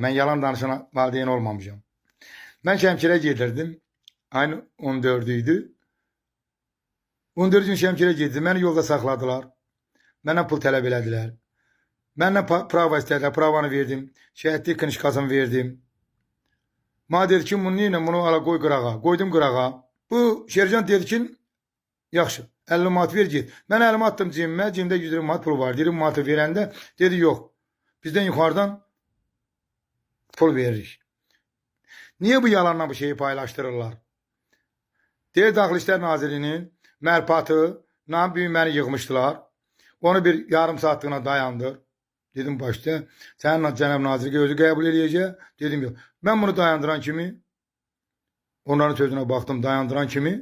Mən yalan danışan valideyn olmamışam. Mən Şəmkirə gedirdim. Ayın 14-ü idi. 14 gün Şəmkirə gedirdim. Məni yolda saxladılar. Məndən pul tələb elədilər. Məndən prava istədilər. Pravanı verdim. Şəhidlik kınışkasını verdim. Mənə dedi ki, bunu nə, bunu ala qoy qırağa. Qoydum qırağa. Bu serjant dedi ki, yaxşı, 50 manat ver get. Mən əlimi atdım cibimə, cibimdə 120 manat pul var. 20 manatı verəndə dedi yox. Bizdən yuxarıdan pul veririk. Niyə bu yalanla bu şeyi paylaşdırırlar? Deyir Daxili İşlər Nazirliyinin mərpatı, nam bir məni yığmışdılar. Onu bir yarım saatlığına dayandır. Dedim başda, sənin cənab nazir özü qəbul eləyəcək. Dedim yox. Mən bunu dayandıran kimi, onların sözünə baxdım, dayandıran kimi,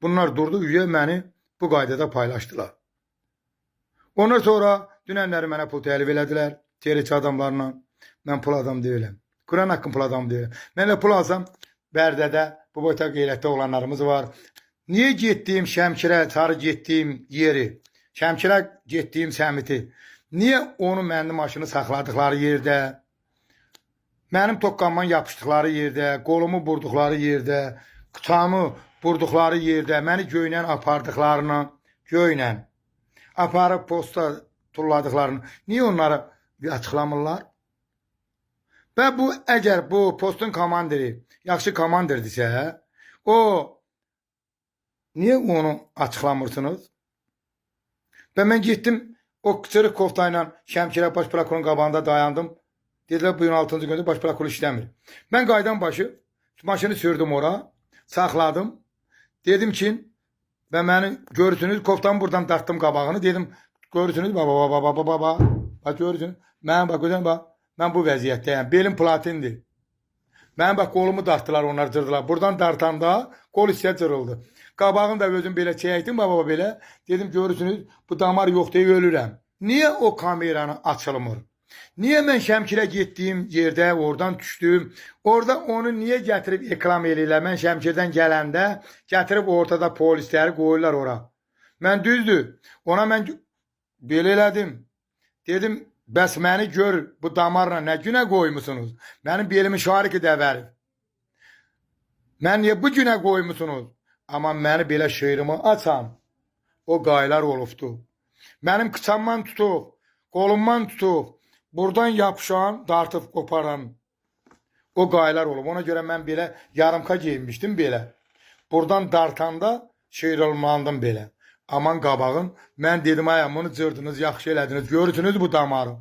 bunlar durdu, üyə məni bu qaydada paylaşdılar. Ondan sonra dünənləri mənə pul təklif elədilər, TRT adamlarla. Mən pul adam deyiləm. Quran haqqım pul adam deyiləm. Mən elə pul alsam, Bərdədə, bu boyda qeyrətli oğlanlarımız var. Niyə getdiyim Şəmkirə, sarı getdiyim yeri, Şəmkirə getdiyim səmiti, niyə onu mənim maşını saxladıqları yerdə, mənim tokkamdan yapışdıqları yerdə, qolumu burduqları yerdə, qutamı burduqları yerdə, məni göynən apardıqlarını, göynən aparıb posta tulladıqlarını, niyə onları bir açıqlamırlar? Və bu əgər bu postun komandiri yaxşı komandirdirsə, o niyə onu açıqlamırsınız? Və mən getdim o cırıq kofta ilə Şəmkirə baş prokurorun qabağında dayandım. Dedilər bu gün 6-cı gündür baş prokuror işləmir. Mən qaydan başı maşını sürdüm ora, saxladım. Dedim ki, və məni görürsünüz, koftamı buradan dartdım qabağını. Dedim, görürsünüz, baba, baba, baba, baba. Bax görürsünüz. Mən bax gözən bax, mən bu vəziyyətdəyəm. Belim platindir. Mənim bax qolumu dartdılar, onlar cırdılar. Buradan dartanda qol hissə cırıldı. Qabağını da özüm belə çəkdim baba belə. Dedim görürsünüz, bu damar yox deyə ölürəm. Niyə o kameranı açılmır? Niyə mən Şəmkirə getdiyim yerdə oradan düşdüm? Orada onu niyə gətirib ekran eləyirlər? Mən Şəmkirdən gələndə gətirib ortada polisləri qoyurlar ora. Mən düzdür. Ona mən belə elədim. Dedim, bəs məni gör bu damarla nə günə qoymusunuz? Mənim belimi şariki dəvərib. Mən niyə bu günə qoymusunuz? Amma məni belə şeirimi açan o qaylar olubdu. Mənim kıçamdan tutub, qolumdan tutub, buradan yapışan, dartıb qoparan o qaylar olub. Ona görə mən belə yarımka geyinmişdim belə. Buradan dartanda şeirolmandım belə. Aman qabağın, mən dedim ay bunu cırdınız, yaxşı elədiniz. Görürsünüz bu damarı.